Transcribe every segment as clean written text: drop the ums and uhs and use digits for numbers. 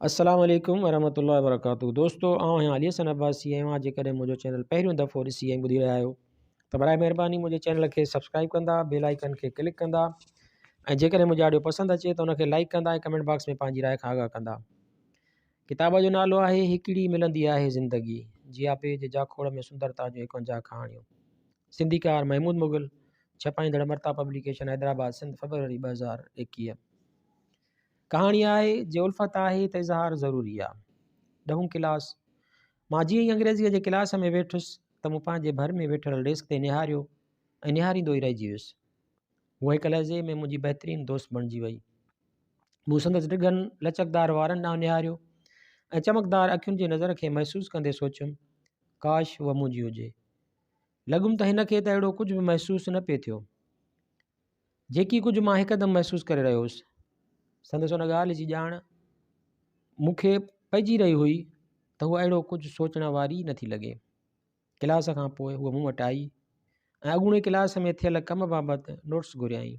السلام عليڪم ورحمة الله وبرڪاته دوستو آئون آهيان علي حسن عباسي ۽ اوهان جيڪڏهن منهنجو چينل پهريون دفعو ڏسي ۽ ٻڌي رهيا آهيو ته برائي مهرباني منهنجي چينل کي سبسڪرائب ڪندا بيل آئيڪن کي ڪلڪ ڪندا ۽ جيڪڏهن منهنجا آڊيو پسند اچي ته ان کي لائڪ ڪندا ۽ ڪمينٽ باڪس ۾ پنهنجي راء کان آگاهه ڪندا ڪتاب جو نالو آهي هڪڙي ملندي آهي زندگي جياپي جي جاکوڙ ۾ سندرتا جون 51 ڪهاڻيون سنڌيڪار محمود مغل ڇپائيندڙ امرتا پبليڪيشن حيدرآباد سنڌ فبروري 2021 ڪهاڻي آهي، جي الفت آهي ته اظهار ضروري آ. ڏهون ڪلاس، مان جيئن ئي انگريزيء جي ڪلاس ۾ ويٺس ته مون پنهنجي ڀر ۾ ويٺل ڊيسڪ تي نهاريو ۽ نهاريندو ئي رهجي ويس. هوء هڪ لحظي ۾ منهنجي بهترين دوست بڻجي وئي. مون سندس ڊگهن لچڪدار وارن ڏانهن نهاريو ۽ چمڪدار اکين جي نظر کي محسوس ڪندي سوچيم، ڪاش هوء منهنجي هجي. لڳم ته هن کي ته اهڙو ڪجهه به محسوس نه پئي ٿيو. جيڪي ڪجهه مان هڪدم محسوس ڪري رهيو هوس. سندس ان ڳالهه جي ڄاڻ مون کي پئجي رهي هئي ته هوء اهڙو ڪجهه سوچڻ واري ئي نٿي لڳي. ڪلاس کان پوء هوء مون وٽ آئي ۽ اڳوڻي ڪلاس ۾ ٿيل ڪم بابت نوٽس گهريائين.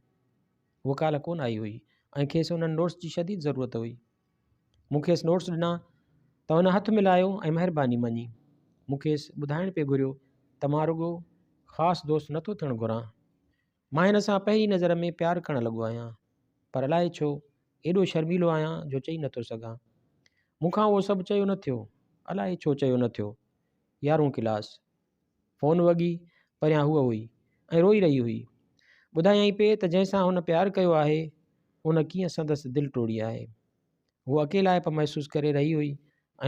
هوء ڪالهه ڪونه آئي هئي ۽ کيس انهن نوٽس جي شديد ضرورت هئي. مون کيس نوٽس ڏنا ته هن هٿ ملايو ۽ مهرباني مڃي. مون کيس ٻڌائڻ پئي گهريو ته مان رڳو خاص دوست نٿو ٿيڻ گهران. مان هن سان پهرين نظر ۾ پيار ڪرڻ لڳو آهيان، پر الائي ڇو ايڏو شرميلو آهيان جو چئي نٿو سگهان. مون کان اهو سڀ چيو نه ٿيو، الائي ڇو چيو نه ٿيو. يارهون ڪلاس. فون وڳي، پريان هوء هئي ۽ روئي رهي هئي. ٻڌايائين پئي ته جنهن سان هن پيار ڪيو آهي، ان ڪيئن سندس دل ٽوڙي آهي. هوء اڪيلائپ محسوس ڪري رهي هئي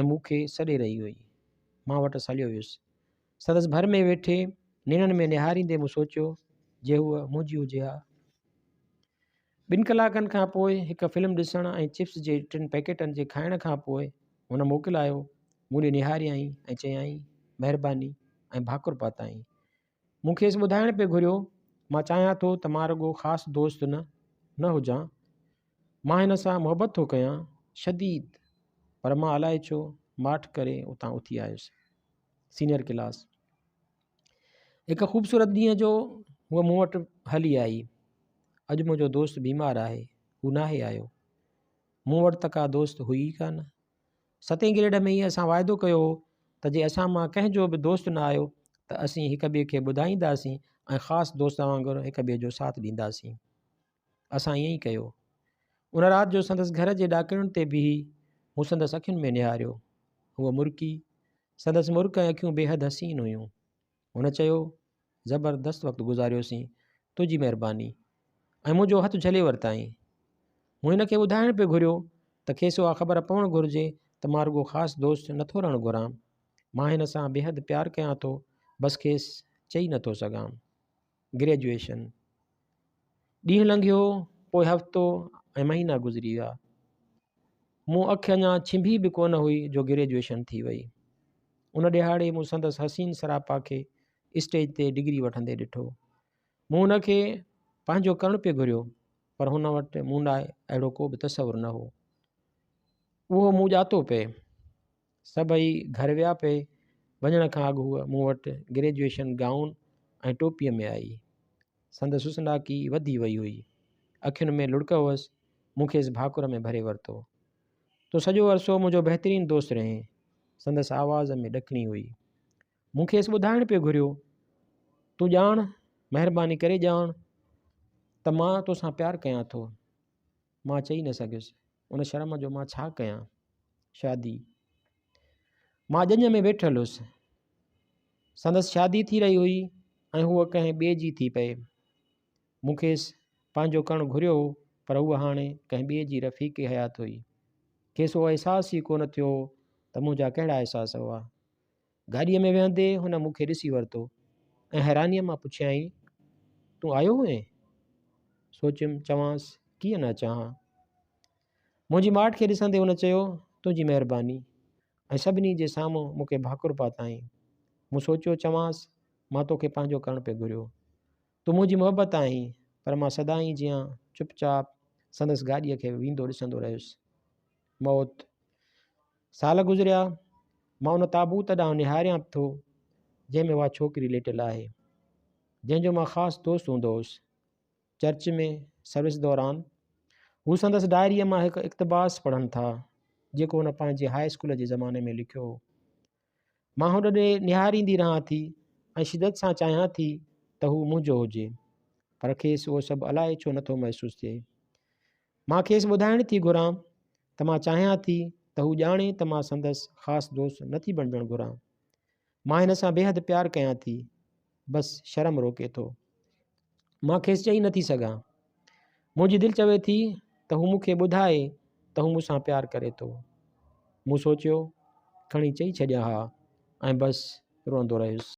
۽ مون کي سڏي رهي هئي. مان وٽس هليو ويس. سندس ڀر ۾ ويٺي نيڻن ۾ نهاريندي مون سوچيو، جي هوء منهنجي هجي ها. ٻن ڪلاڪن کان پوء هڪ فلم ڏسڻ ۽ چپس جي ٽن پيڪيٽن جي کائڻ کان پوء هن موڪلايو، مون ڏي نهاريائين ۽ چيائين، مهرباني ۽ ڀاڪر پاتائين. مون کيس ٻڌائڻ پئي گهريو، مان چاهيان ٿو ته مان رڳو خاص دوست نه نه هجان. مان هن سان محبت ٿو ڪيان، شديد، پر مان الائي ڇو ماٺ ڪري اتان اٿي آيس. سينئر ڪلاس هڪ خوبصورت ڏينهن جو هوء مون وٽ هلي آئي. اڄ منهنجو دوست بيمار آهي، هو ناهي آيو. مون وٽ ته ڪا دوست هئي ئي ڪانه. ستين گريڊ ۾ ئي اسان واعدو ڪيو هو ته جي اسان مان ڪنهن جو به دوست نه آيو ته اسين هڪ ٻئي کي ٻڌائينداسين ۽ خاص دوست وانگر هڪ ٻئي جو ساٿ ڏينداسين. اسان ائين ئي ڪيو. ان رات جو سندس گهر جي ڏاڪڻين تي بيهي مون سندس اکين ۾ نهاريو. هوء مرڪي. سندس مرڪ ۽ اکيون بيحد حسين هيون. هن چيو، زبردست وقت گذاريوسين، تنهنجي مهرباني. ۽ منهنجو هٿ جهلي ورتائين. مون هن کي ٻڌائڻ پئي گهريو ته کيس اها خبر پوڻ گهرجي ته مان رڳو خاص دوست نٿو رهڻ گهران. مان هن سان بيحد پيار ڪيان ٿو، بس کيس چئي نٿو سگهان. گريجوئيشن. ڏينهن لنگهيو، پوء هفتو ۽ مهينا گذري ويا. مون اک اڃا ڇنڀي به ڪونه هئي جو گريجوئيشن ٿي وئي. ان ڏهاڙي مون سندس حسين سراپا کي اسٽيج تي ڊگري وٺندي ڏٺو. مون هن کي پنهنجو ڪرڻ پئي گهريو، پر هن وٽ مون لاء اهڙو ڪو به تصور نه هو. اهو مون ڄاتو پئي. سڀئي گهر ويا پئي. وڃڻ کان اڳ هوء مون وٽ گريجوئيشن گائون ۽ ٽوپيء ۾ آئي. سندس حسناڪي وڌي وئي هئي. اکين ۾ لڙڪ هئس. مون کيس ڀاڪر ۾ ڀري ورتو. تون سڄو عرصو منهنجو بهترين دوست رهين. سندس آواز ۾ ڏکڻي هئي. مون کيس ٻڌائڻ پئي گهريو، تون ڄاڻ، مهرباني ڪري ڄاڻ ته مان توسان پيار ڪيان ٿو. مان چئي نه سگهيس. ان شرم جو مان ڇا ڪيان؟ شادي. مان ڄڃ ۾ ويٺل هيس. سندس شادي ٿي رهي هئي ۽ هوء ڪنهن ٻئي جي ٿي پئي. مون کيس پنهنجو ڪرڻ گهريو هو، پر هوء هاڻي ڪنهن ٻئي جي رفيق حيات هئي. کيس اهو احساس ئي ڪونه ٿيو هو ته منهنجا ڪهڙا احساس هئا. گاڏيء ۾ ويهندي هن مون کي ڏسي ورتو ۽ حيرانيء مان پڇيائين، تون آيو هئين؟ سوچيم، چوانس، ڪيئن نه اچان ها. منهنجي ماٺ کي ڏسندي هن چيو، تنهنجي مهرباني. ۽ سڀني جي سامهون مون کي ڀاڪر پاتائين. مون سوچيو، چوانس، مان توکي پنهنجو ڪرڻ پئي گهريو. تون منهنجي محبت آهين. پر مان سدائين جيان چپ چاپ سندس گاڏيء کي ويندو ڏسندو رهيس. موت. سال گذريا، مان ان تابوت ڏانهن نهاريان ٿو، جنهن ۾ اها ڇوڪري ليٽيل آهي، جنهن جو مان خاص دوست هوندو هوس. چرچ ۾ سروس دوران هو سندس ڊائريء مان هڪ اقتباس پڙهن ٿا. جيڪو هن پنهنجي هاء اسڪول جي زماني ۾ لکيو هو. مان هن ڏي نهاريندي رهان ٿي ۽ شدت سان چاهيان ٿي ته هو منهنجو هجي، پر کيس اهو سڀ الائي ڇو نٿو محسوس ٿئي. مان کيس ٻڌائڻ ٿي گهران ته مان چاهيان ٿي ته هو ڄاڻي ته مان سندس خاص دوست نٿي بڻجڻ گهران. مان هن سان بيحد پيار ڪيان ٿي، بس شرم روڪي ٿو. مان کيس چئي نٿي سگهان. منهنجي دل چوي ٿي ته هو مون کي ٻڌائي ته هو مون سان پيار ڪري ٿو. مون سوچيو، کڻي چئي ڇڏيان ها ۽ بس روئندو رهيس.